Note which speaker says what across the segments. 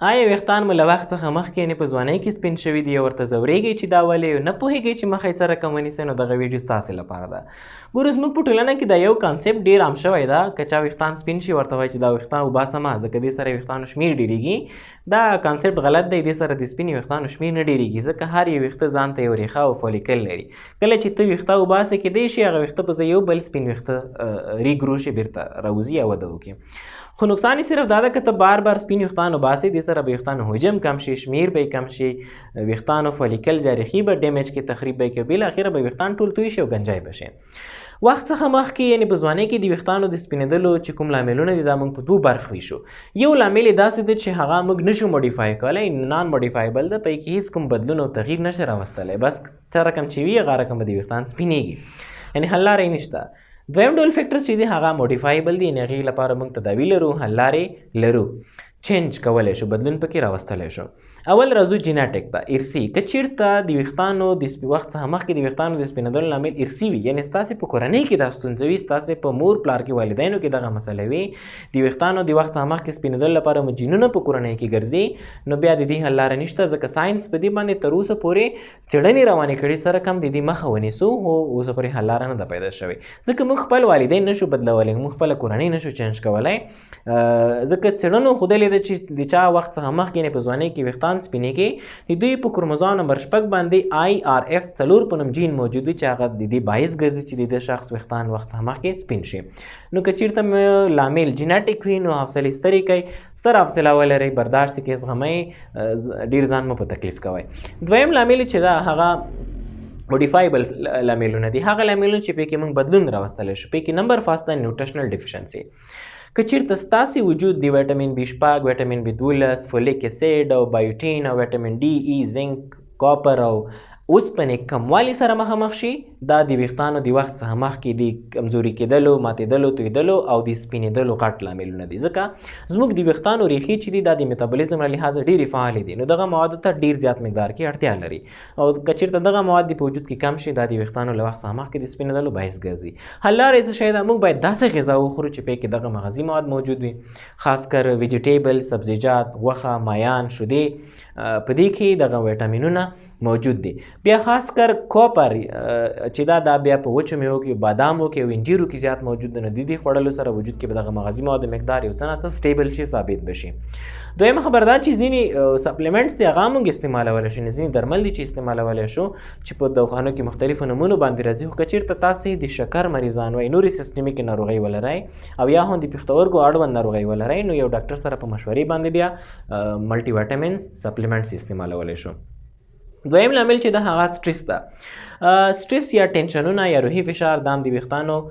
Speaker 1: آیا ویښتان مو له وخت څخه مخکې یعنې په ځوانۍ کې سپین شوي دي او ورته ځورېږئ چې دا ولې نه پوهېږئ چې مخه یې څه رقم ونیسئ؟ نو دغه ویډیو ستاسې لپاره ده. ګورو زموږ په ټولنه کې دا یو کانسپټ ډېر عام شوی ده، که چا ویښتان سپین شي ورته وایي چې دا ویښتان وباسه مه، ځکه دې سره ویښتانو شمېر ډېرېږي. دا کانسپټ غلط دی، دې سره د سپینې ویښتانو شمېر نه ډېرېږي، ځکه هر یو ویښته ځان ته یو ریښه او فولیکل لري. کله چې ته ویښته وباسې کېدای شي هغه ویښته په ځای یو بل سپین ویښته ریګرو شي، بېرته راوځي یا وده وکړي. خو نقصان یې صرف دا ده که ته بار بار سپین ویښتان وباسې، دې سره به ویښتانو حجم کم شي، شمېر به یې کم شي، ویښتانو فولیکل یا ریښې به ډیمیج کړي، تخریب به یې کړي، بالاخره به ویښتان ټول توی شي او ګنجای به شي. وخت څخه مخکې یعنې په ځوانۍ کې د ویښتانو د سپینېدلو چې کوم لاملونه دي دا موږ په دوو برخو ویشو. یو لامل یې داسې دی چې هغه موږ نشو موډیفای کولی، نان موډیفایبل ده، په کې هیڅ کوم بدلون او تغییر نشي راوستلی، بس څه رقم چې وي هغه رقم به د ویښتان سپینېږي، یعنې حل لاره یې نشته. دویم ډول فیکټر چې دي هغه موډیفایبل دي، یعنې هغې لپاره موږ تداوي لرو، حل لارې لرو، چینج کولی شو، بدلون پکې راوستلی شو. اول راځو جینیټک ته، ارثي. که چیرته د ویښتانو د وخت څخه مخکې د ویښتانو د سپینېدلو لامل ارثي وي، یعنې ستاسې په کورنۍ کې دا ستونزه وي، ستاسې په مور پلار کې والدینو کې دغه مسله وي، د ویښتانو د وخت څخه مخکې سپینېدلو لپاره مو جینونه په کورنۍ کې ګرځي، نو بیا د دې حل لاره نشته، ځکه ساینس په دې باندې تر اوسه پورې څېړنې روانې کړي سره کم د دې مخه ونیسو، خو اوسه پورې حل لاره نه ده پیدا شوې، ځکه موږ خپل والدین نشو بدلولی، موږ خپله کورنۍ نشو چینج کولی، ځکه څېړنو ښودلې ده چې د چا وخت څخه مخکې یعنې په ځوانۍ کې ویښتان سپینېږي، د دوی په کروموزوم نمبر 6 باندې آی آر اف 4 په نوم جین موجود وي چې هغه د دې باعث ګرځي چې د دې شخص ویښتان وخت څخه مخکې سپین شي. نو که چیرته مو لامل جینیټیک وي نو حوصلې سترې کړئ، ستره حوصله ولرئ، برداشت کې زغمئ، ډېر ځان مو په تکلیف کوئ. دویم لامل چې ده هغه موډیفایبل لاملونه دي، هغه لاملونه چې پې کې موږ بدلون راوستلی شو. پې کې نمبر فاست ده نیوټریشنل ډیفیشنسي. که چیرته ستاسې وجود د ویټامین بي 6، ویټامین بي 12، فولیک اسید او بایوټین او ویټامین ډي، ای، زنک، کاپر او اوسپنې کموالي سره مخامخ شي، دا د ویښتانو د وخت څخه مخکې د کمزوري کېدلو، ماتېدلو، تویدلو او د سپینېدلو غټ لاملونه دي، ځکه زموږ د ویښتانو ریښې چې دي دا د میتابولیزم له لحاظه ډېرې فعالې دي، نو دغه موادو ته ډېر زیات مقدار کې اړتیا لري، او که چیرته دغه مواد په وجود کې کم شي دا د ویښتانو له وخت څخه مخکې د سپینېدلو باعث ګرځي. حل لاره یې څه شی ده؟ موږ باید داسې غذا وخورو چې پې کې دغه مغذي مواد موجود وي، خاص کر ویجیټیبل، سبزیجات، غوښه، مایان، شودې، په دې کې دغه ویټامینونه موجود دي. بیا خاص کر کوپر چې دا بیا په وچو میوو کې، بادامو کې او انجیرو کې زیات موجود دی، نو د دې خوړلو سره وجود کې به دغه مغذي موادو مقدار یو څه نا څه سټیبل شي، ثابت به شي. دویمه خبره دا چې ځینې سپلیمنټس دي هغه موږ استعمالولی شو، ځینې درمل دي چې استعمالولی شو چې په دواخانو کې مختلفو نمونو باندې راځي، خو که چیرته تاسې د شکر مریضان وئ، نورې سیستمیکې ناروغۍ ولرئ او یا هم د پښتورګو اړوند ناروغۍ ولرئ، نو یو ډاکټر سره په مشورې باندې بیا ملټي ویټامینز سپلیمنټس استعمالولی شو. دویم لامل چې ده هغه سټرس ده. سټرس یا ټینشنونه یا روحي فشار دا هم د ویښتانو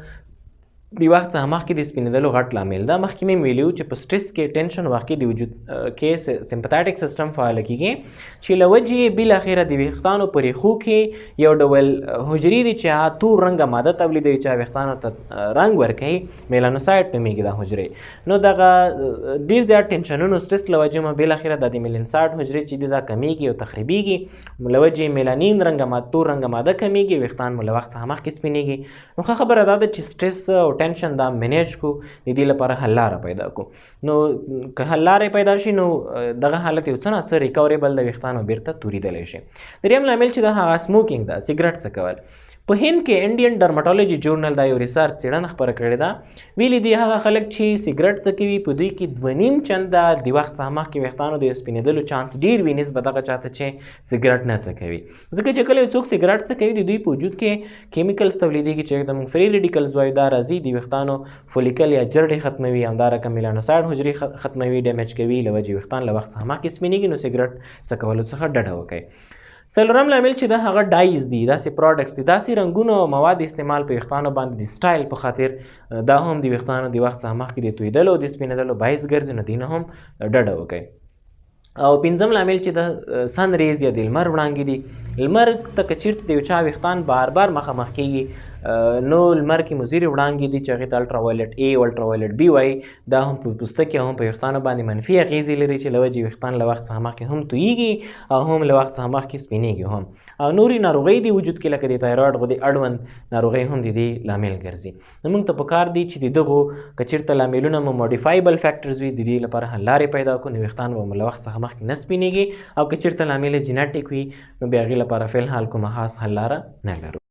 Speaker 1: د وخت څخه مخکې د سپینېدلو غټ لامل ده. مخکې مې ویلي وو چې په سټرس کې ټینشن وخت کې د وجود کې سمپاتیک سیستم فعاله کېږي چې له وجې یې بالاخره د ویښتانو په ریښو کې یو ډول حجرې دي چې هغه تور رنګه ماده تولیدوي چې هغه ویښتانو ته رنګ ورکوي، میلانوسایټ نومېږي دا حجرې. نو دغه ډېر زیات ټینشنونو سټرس له وجې مو بالاخره دا د میلانسایټ حجرې چې دي دا کمیږي او تخریبېږي، له وجې یې میلانین رنګه تور رنګه ماده کمیږي، ویښتان مو له وخت څخه مخکې سپینېږي. نو ښه خبره دا ده چې سټرس او ټینشن دا منیج کو، د دې لپاره حل لاره پیدا کو. نو که حل لاره پیدا شي نو دغه حالت یو څه نا څه ریکوریبل د ویښتانو بیرته توریدلی شي. دریم لامل چې ده هغه سموکینګ ده، سیګریټ څکول. په هند کې انډین ډرماټولوجي جورنل دا یو ریسرچ څېړنه خپره کړې ده، ویلي دي هغه خلک چې سیګریټ څکوي په دوی کې 2.5 چنده د وخت څخه مخکې ویښتانو د سپینېدلو چانس ډېر وي نسبت هغه چاته چې سیګریټ نه څکوي، ځکه چې کله یو څوک سیګریټ څکوي د دوی په وجود کې کیمیکلز تولیدېږي چې د موږ فری ریډیکلز وایو، دا راځي د ویښتانو فولیکل یا جرړې ختموي، همدارنګه میلانوسایډ حجرې ختموي، ډیمیج کوي، له وجې ویښتان له وخت څخه مخکې سپینېږي. نو سیګریټ څکولو څخه ډډه وکړئ. څلورم لامل چې ده هغه ډایز دي، داسې پروډکټس دي، داسې رنګونو او مواد استعمال په ویښتانو باندې د سټایل په خاطر، دا هم د ویښتانو د وخت څخه مخکې د تویدلو او د سپینېدلو باعث ګرځي، نو دې نه هم ډډه وکړئ. او پنځم لامل چې ده سن ریز یا د لمر وړانګې دي. لمر ته که چیرته د یو چا ویښتان بار بار مخامخ کېږي، نو لمر کې مضرې وړانګې دي چې هغې ته الټرا وایلټ ای او الټرا وایلټ بي وایي، دا هم په پوستکي او هم په ویښتانو باندې منفي اغېزې لري چې له وجې ویښتان له وخت څخه مخکې هم تویږي او هم له وخت څخه مخکې سپینېږي هم. او نورې ناروغۍ دي وجود کې لکه د تایرویډ غدې اړوند ناروغۍ هم د دې لامل ګرځي. نو موږ ته پکار دي چې د دغو که چیرته لاملونه مو موډیفایبل فیکټرز وي د دې لپاره حل لارې پیدا کړو، نو ویښتان به مو له وخت څخه څخه مخکې نه سپینېږي، او که چېرته لامل یې جینټیک وي نو بیا هغې لپاره فی الحال کومه خاص حل لاره نه لرو.